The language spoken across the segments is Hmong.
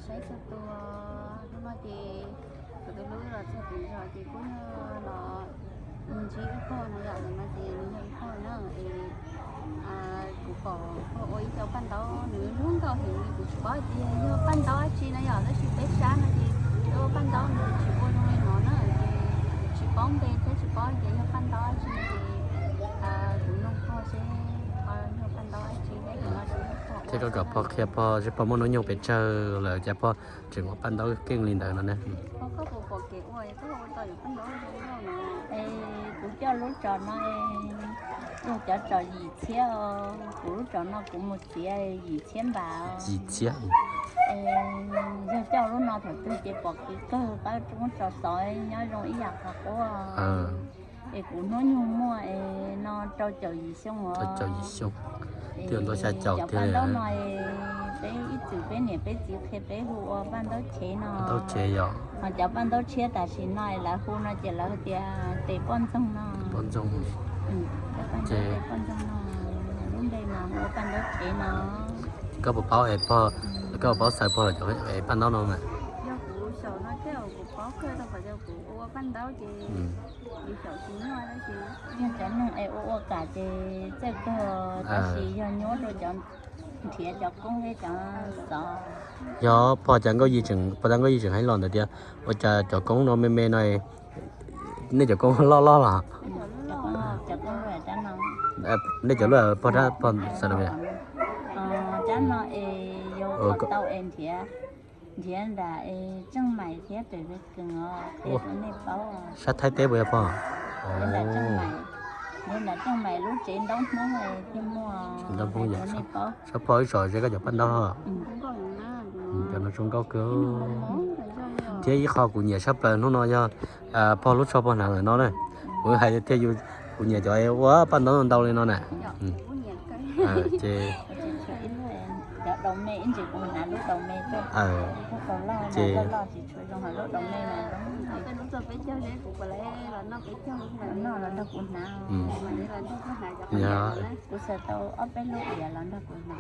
Saib txhua tus, hnub no ces kuv tus hlub los txog tim zos ces kuj yog los mus ntsib ib pog no yom, ntawm no ces nws yog ib pog na es kuv pom pog ua ib co paj ntaub nws zoo nkauj heev li, kuv tsis paub tias yog paj ntaub dab tsi no yom, tab sis peb sab no ces peb ua paj ntaub nws tsis ua zoo li no na ces tsis paub npe thiab tsis paub tias yog paj ntaub dab tsi no ces kuv nug pog seb yog paj ntaub dab tsi thiab no. Thiab koj kom pog qhia pog seb pog muaj hnub nyoog pes tsawg lawm cas pog tseem ua paj ntaub keej li ntawd no ne. Es kuv coj lub tsos no yog cov tsos yim txhiab, kuv lub tsos no kuv mus txiav yim txhiab npam. Yim txhiab. Yog coj lub no thaum twg ces pom kev kawg, qab roob tsos xov nyob zoo ib yam qhov qub. Es kuv hnub nyoog muaj es no rau caum yim xyoo os. Rau caum yim xyoo. Twb yuav ntau xya caum thiab. Cov paj ntaub no peb ib txwm peb niam peb txiv qhia peb hu ua paj ntaub chev no. Paj ntaub chev yom. Ho cov paj ntaub tshiab tam sim no lawv hu no ces lawv tias tes poj ntxoog no. Poj ntxoog. Cov paj ntaub tes poj ntxoog no, lub npe mas hu ua paj ntaub chev no. Koj puas paub es pog, koj puas paub xaws pog lawv cov es paj ntaub no mas? Yog kuv xyaum no thiab kuv paub kawg rau qhov tias kuv ua paj ntaub ces kuv xyaum tsis nyuaj tab sis yog cov neeg es ua ua kam ces txawj kawg tab sis yog nyuaj rau cov nrhiav cov koob thiab cov xov. Yog pog cas Nkauj Yis tseem, pog tas Nkauj Yis tseem hais los ntawd tias ua cas cov koob no me me no, nej cov koob loj loj los? Nej cov lub pog rab pog xaws no. Rab no es yog tau es nrhiav, nrhiav nram es Tseej Maim thiab pem Vees Kees os, qhia rau nej paub. Sab Thaib teb puas yog pog? Nrhiav nram Tseej Maim, nrhiav nram Tseej Maim lub tsev ntaub Hmoob thiaj muaj. Ntaub Hmoob yom. Sab pog ib tsom ze koj cov paj ntaub. Cov no zoo nkauj kawg. Thiab ib qho kuv nyiam tshaj plaws hnub no yog pog lub tsho pog hnav ntawm no na. Kuv hais tias yus, kuv nyiam cov ua paj ntaub ntau li no na. Ces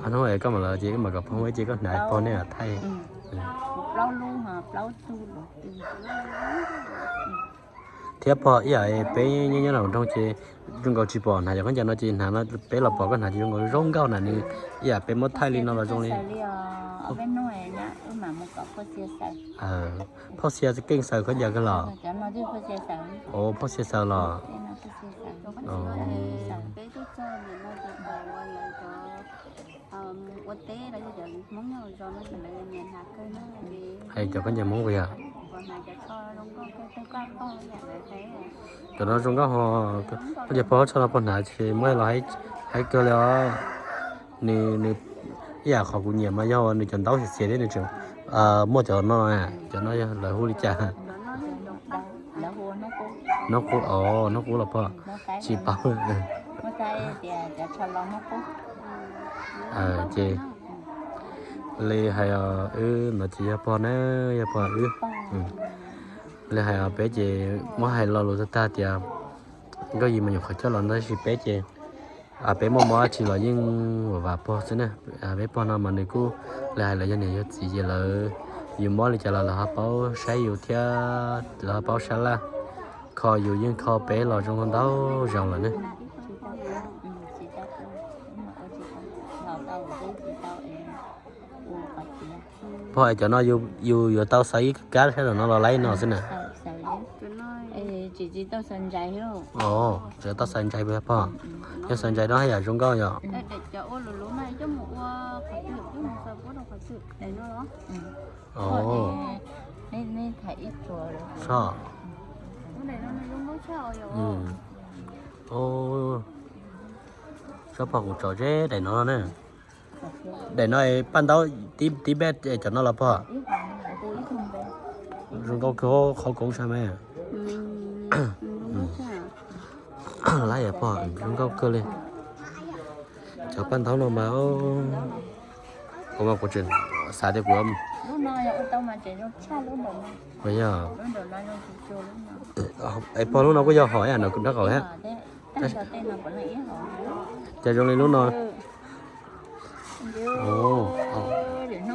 hnub es koj mam los ces koj mam kom pog ua ib ce koj hnav pog nej thaij. Thiab pog ib yam peb nyob nyob nram nroog ces zoo nkaus tsis pom hnav cov khaub ncaws no ces hnav no peb los pom koj hnav ces zoo nkaus zoo nkauj na nws. Ib yam peb muab thaij li no los zoo li. Phauj Xia keej xaws khaub ncaws kawg los? Phauj Xia xaws los? Hais cov khaub ncaws Hmoob puas yog? Cov no zoo nkauj ho, khaub ncaws pog tsho no pog hnav ces muab los haib kawg li os. Nws, nws ib yam qhov kuv nyiam mas yog nws cov ntaub xiav xiav thiab nws tseem muaj cov no, cov no yog lawv hu li cas? Hnub qub, hnub qub los pog? Tsis paub. Ces li hais, wb no ces yog pog na, yog pog wb. Li hais peb ces muab hais lo lus tag tag tias Nkauj Yis mas nyuam qhuav coj los ntag tab sis peb ces peb muaj mob dab tsi los yeej vam vam pog xwb na. Peb pog no mas nws kuj, li hais lawv yog niam yog txiv ces lawv, yus mob li cas los lawv ho paub saib yus thiab lawv ho paub sab laj kho yus, yeej kho peb los zoo ntau zaus lawm ne. Pog es cov no yus yuav tau xaws ib kab sab no los laib no xwb na. Tsis tau xaws ntsais pog, yog xaws ntsais no haj yam zoo nkauj yom. Sob pog kuv tso ze daim no na. Daim no paj ntaub tib npej cov no los pog? Zoo nkauj kawg, qhov koob sab me. Lab yam pog zoo nkauj kawg li. Cov paj ntaub no mas, kuv mas kuv tseem xav tias kuv, es pog lub no kuj yog hom ib yam nram kaum thiab. Cas zoo li lub no.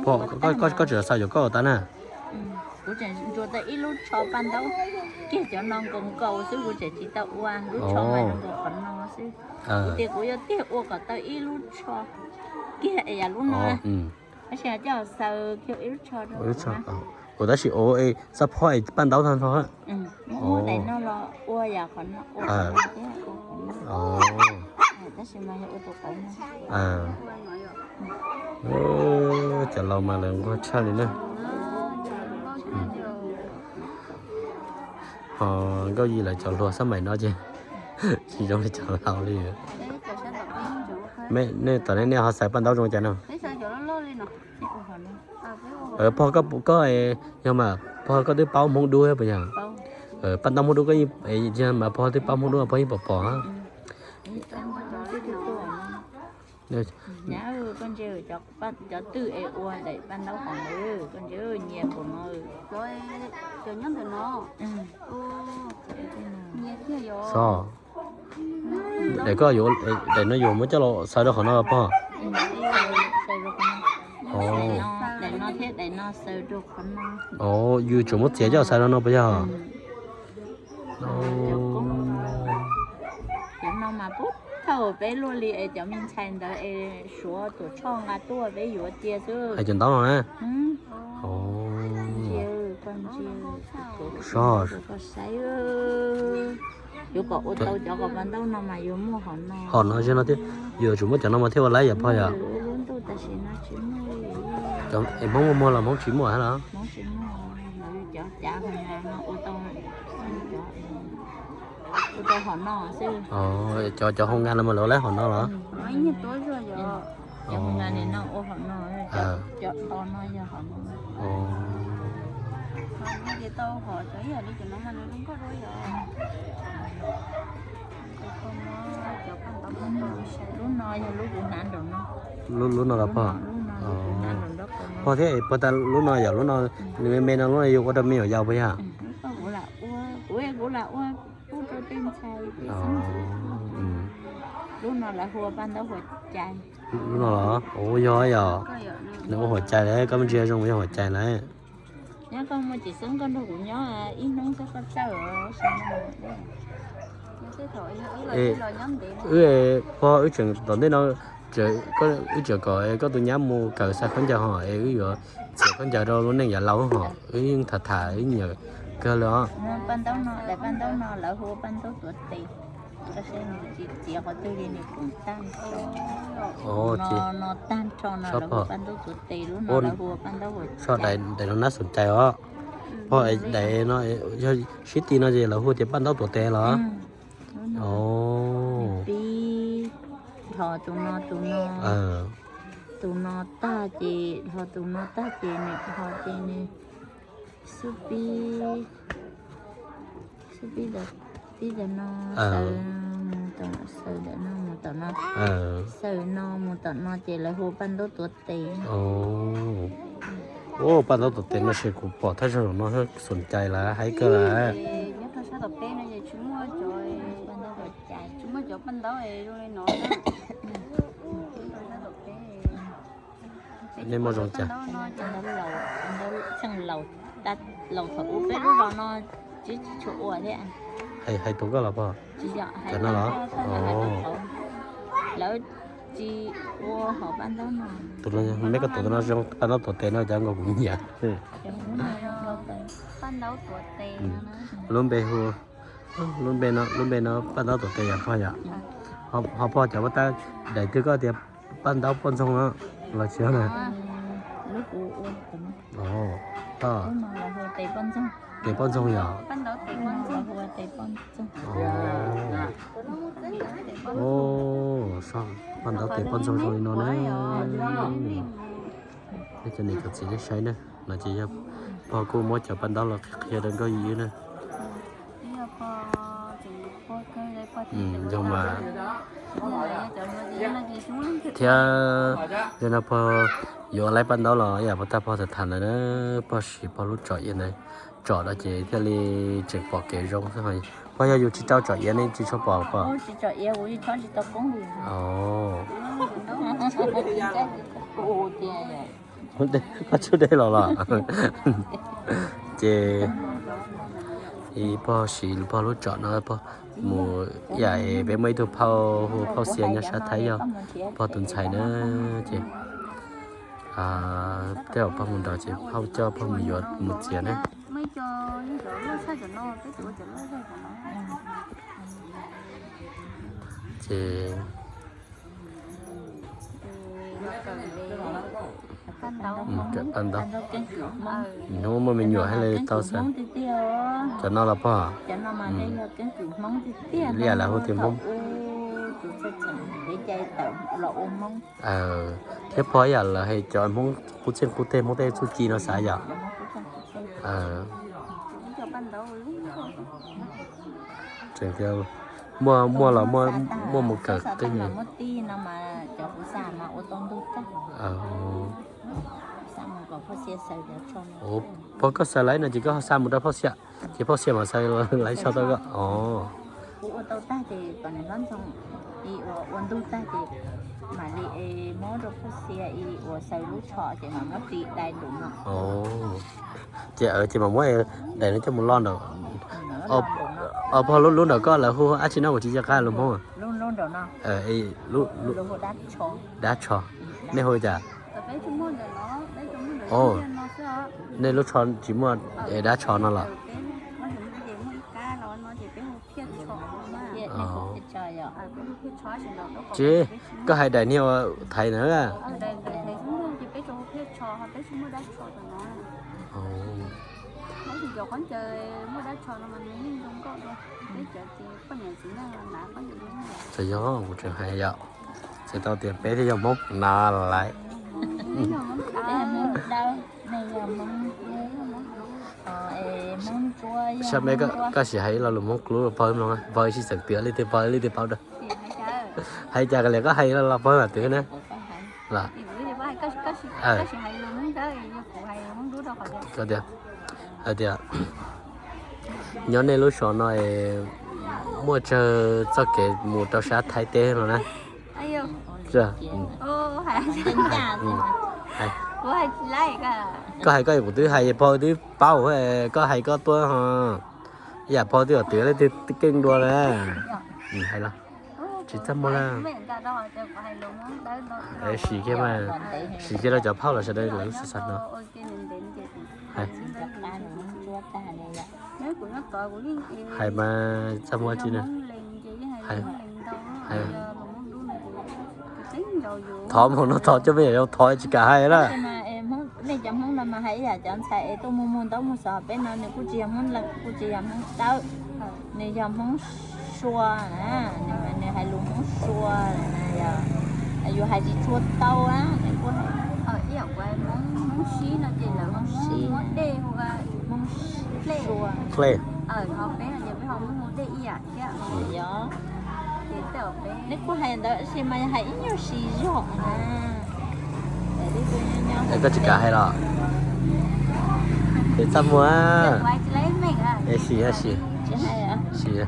Pog, koj tseem xaws yuav koj tas na. Kuv tseem ntsuas tau ib lub tsho paj ntaub kiag cov no nkaus nkaus xwb, kuv tseem tsis tau ua lub tsho mas nkaus qhov no xwb. Kuv tias kuv yuav tiag ua kom tau ib lub tsho kiag es yam lub no, tab sis coj xaws kiag ib lub tsho rau. Tab sis ua xab phob es paj ntaub tag nrho. Muab daim no los ua yam qhov no, ua qhov no thiab ua qhov no. Tab sis mas yog ua tus qauv no. Cov laus mas lawv nquag tshaj li na. Ho Nkauj Yim lawv cov hluas xab maim no ces tsis zoo li cov laus li. Nej tom nej nej ho xaws paj ntaub zoo cas no? Pog, koj, koj, yog mas pog koj twb paub Hmoob Dub puas yog? Paj ntaub Hmoob Dub koj yeej, yog mas pog twb paub Hmoob Dub pog yeej pom pom. Cov twj es ua daim paj ntaub hauv ntawd, koj ntsia nyias npaum no. Cov nyob ntawm no. Sov. Daim koj yuav, daim no yuav muab coj los xaws rau qhov no pog? Daim no thiab daim no xaws rau qhov no. Yus tsuas muab txiav coj xaws rau no puas yog? Cov no mas pub thaum peb luaj li es cov me ntxhais ntawd es Suav tuam tshoj nqa tuaj peb yuav cia xwb. Hais cov ntaub no na. Sov. Yuav kom ua tau cov qos paj ntaub no mas yuav muaj hom no. Hom no, yog no thiab, yuav tsum muab cov no mas thiaj ua laib yom pog yom. Lub ntuj tam sim no tsis muaj. Es Hmoob muaj muag los Hmoob tsis muaj hab los? Cov cav hom no ua tau, ua tau hom no xwb. Cov, cov hoo nkas no mas lawv ua laib hom no los? Cov hoo nkas li no ua hom no, cov to no yog hom no. Lub no yog lub kuv hnav nraum no. Lub no los pog? Pog thiab, puas tas lub no yog lub no, nws me me no lub no yuav ua rau me nyuam yaus puas yog? Kuv lam ua pub rau tej ntxhais. Lub no lawv hu ua paj ntaub huam cai. Lub no los? Ua yog yog, nws ua huam cai lawm, koj ntsia zoo yog huam cai lawm. Nyob koj muaj tsis xeeb koj nrog kuv nyob ib hnub xwb koj txawj. Wb, pog, wb tseem tom ntej no, wb tseem kom koj tus nyab mus kawm xa khaub ncaws hos es wb yuav txiav khaub ncaws rau lub neej yav laus hos, wb yeej tham tham wb nyiam kawg li os. Paj ntaub no, daim paj ntaub no lawv hu ua paj ntaub tuav tes. Koj saib nws tsis txiav qhov twg li, nws koom tag nrho. No tag nrho no lawv hu ua paj ntaub tuav tes, lub no lawv hu ua paj ntaub huam cai. Daim no nab xum cai os. Pog, daim no yog sib ti no ces lawv hu tias paj ntaub tuav tes los? Pib, dhos tus no, tus no, tus no tag ces, dhos tus no tag ces nws, dhos ces nws xub pib, xub pib ntawm, pib ntawm no, xaws mus tom, xaws ntawm no mus tom no, xaws no mus tom no ces lawv hu paj ntaub tuav tes. Ua paj ntaub tuav tes no ces kuv pom thaj zaug no xum cai lawm, haib kawg lawm. Nyob rau sab tom peb no ces tsis muaj cov, tsis muaj cov paj ntaub zoo li no. Nej muaj zoo cas? Laus thaum ub peb lub zos no tsis tshua ua thiab. Hais tus koj los pog? Cov no los? Lawv tsis ua hom paj ntaub no. Tus no, meb koj tus no zoo paj ntaub tuav tes no, cov nkaus kuv nyiam. Lub npe hu, lub npe no, lub npe no paj ntaub tuav tes yom pog yom? Ho pog, cov paj ntaub, daim twg koj tias paj ntaub poj ntxoog no los tsis na? Tes poj ntxoog yom? Paj ntaub tes poj ntxoog zoo li no na. Cov niam cov txiv nej saib na, no ces yog pog kuj muab cov paj ntaub los qhia rau Nkauj Yim wb na. Zoo mas. Thiab yog no pog yuav laib paj ntaub los yam pog tag pog tham tham ntawd na, pog siv pog lub tsom iav ntawd, tsom no ces thiaj li tseem pom kev zoo xwb. Pog yog yus tsis rau tsom iav ne tsis tshua pom pog. Koj tsub dej los los? Ces pog siv pog lub tsom no mus ib yam, peb muaj ib tug phauj hu phauj Xia nyob sab Thaib, yog pog tus ntxhais na. Ces tej zaum pog mus nraud ces phauj coj pog mus yuav mus txiav ne. Ces ntawm paj ntaub, hnub muaj me nyuam hais li tau xav. Cov no los pog, li lawv hu tias Hmoob. Thiab pog ib yam lawv hais cov Hmoob qub txheej qub teg, Hmoob tej txuj ci no xav yom. Tseem tias muaj, muaj los muaj mus kawm tej. Pog koj xaws laiv no ces koj xa mus rau phauj Xia, ces phauj Xia mam xaws laiv tsho tau koj os. Ces mam muab daim no coj mus loj nraum. Pog, lub lub nraum koj lawv hu dab tsi no kuv tsis nco qab lus Hmoob. Dab tsho. Nej hu cas? Nej lub tsho tsis muaj dab tsho no los? Tsis, koj hais daim niag thaiv na. Txawm yog kuv tseem hais yom, txhais tau tias peb thiaj yog Hmoob na laiv. Sab me koj sim hais ib lo lus Hmoob dub rau pog mloog, pog ib sij txawm twv li twg pog li twg paub dua. Hais cas koj li koj hais los pog mam twv na. Los, hais tias nyob nej lub zos no muaj tsawg txoj kev mus rau sab Thaib teb no na? Koj hais koj, kuv twb hais pog twb paub, koj hais koj tuaj ho. Yam pog twb twv li twg keej dua na. Hais los tsis txaj muag na. Sim kiag mas, sim kiag rau cov phauj los sawv daws lawv xav xav no. Hais mas txaj muag tsi na. Thov mus no thov coj me nyuam yaus thov tsis kam hais na. Nej cov Hmoob no mas hais ib yam cov ntxhais es tuaj mus mus ntaub mus xov peb no, nws kuj tsis yog Hmoob Lees, kuj tsis yog Hmoob Dawb, nws yog Hmoob Sua na, nws hais lus Hmoob Sua na, yog yus hais tsis tshua tau na, nws kuj hais Hmoob Sib no ces lawv Hmoob Sib, Hmoob Dej, Hmoob Sua, Hle, ho peb no ces peb ho Hmoob Dej ib yam thiab. Yog, neb kuj hais ntawd sis mas hais ib nyuag sis zog na. Koj tsis kam hais los? Ces txaj muag. Sim, sim, sim.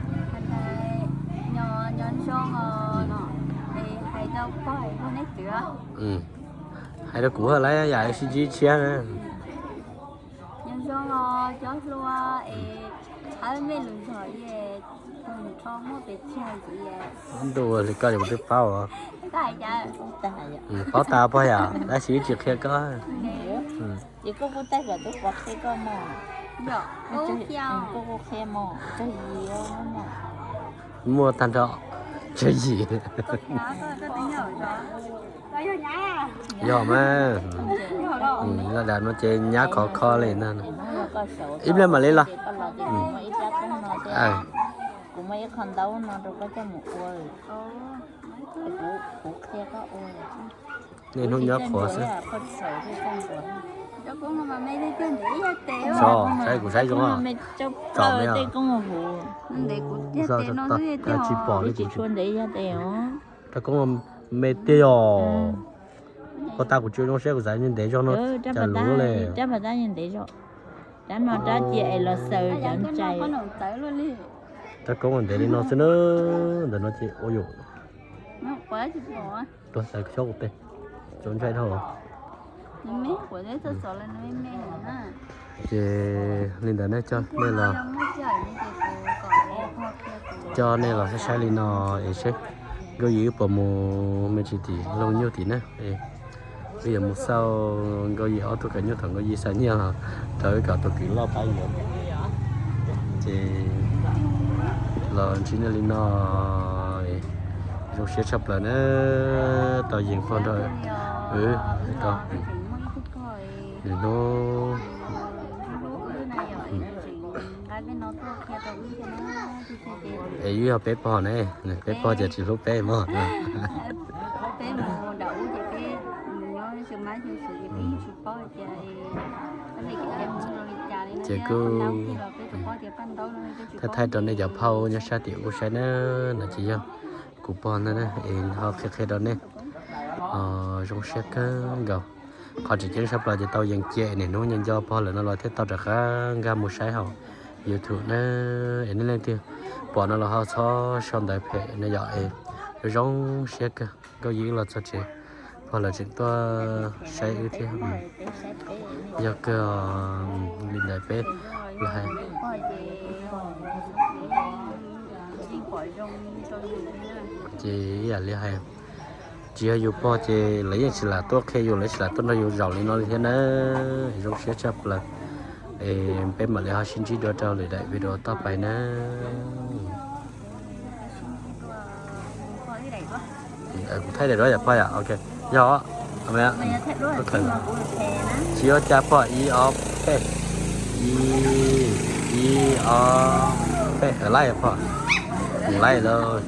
Hais rau kuv lawm yam sib ntsib tshiab na. Ntuj li koj kuv twb paub os. Paub tas pog yam, tab sis wb tsis qhia koj. Ces koj kuj tag kom tub pov qhia koj mog. Koj kuj qhia mog, tsawg yim. Muaj tag nrho tsawg yim. Yog mas, laj dam no ces nyab khov kho li ntag. Ib pliag mam li los. Kuv muaj ib qho ntaub no rau koj coj mus ua. Kuv qhia koj ua. Niaj hnub nyob qhuav xwb. Tso, saib kuv saib zoo os. Tso me os. Tsis pom li kuv tsis. Rab koob me tiag os. Koj tas kuv tsis zoo siab kuv xav ntev zog no. Cas luv li. Rab no rab cia es los xaws cov ntsais. Rab koob ntev li no xwb na. Ntawm no ces ua yus. Tuaj xaws xyob kuv tej. Tso ntshai dhau. Ces li ntawd ne, coj nej los, coj nej los saib saib li no es seb Nkauj Yig wb puas mus me ntsis tim Looj Nyuj tim na. Wb yuav mus xauj Nkauj Yig ob tug kawm nyuj thaum Nkauj Yig xa nyiaj los rau wb kom tus kwv loj pab yuav. Ces los ntsib nej li no, zoo siab tshaj plaws na, tau yees pog nrog wb tau nws hnub. Es wb yog peb pog ne, peb pog ces tsis hlub peb mog. Ces kuj thaij thaij rau nej cov phauj nyob sab tim ub saib na, no ces yog kuv pog ntag na, es ho qhia qhia rau nej. Zoo siab kawg nkaus. Qhov tseem ceeb tshaj plaws ces tau yees cia es niaj hnub nco nco pog lawm no los thiaj tau rov qab nkag mus saib hauv YouTube na. Es nej leej twg pom no los ho txhob sau ntawv phem na yom. Es zoo zoo siab kawg, Nkauj Yig wb los txog tsev, pog lawv tseem tuaj saib wb thiab. Yog kawg li ntawd peb los hais. Ces ib yam li hais, tsis yog yus pog ces lawv yeej tsis lam tuaj qhia yus, lawv tsis lam tuaj nrog yus zaum li no li thiab na. Zoo siab tshaj plaws. Es peb mam li ho sib ntsib dua rau lwm daim video toj pais na. Kuv thaij daim duab yom pog yom, ok. Yog, tsis yuav cas pog, ib ob peb, ib, ib ob peb, laij pog, laij lauj.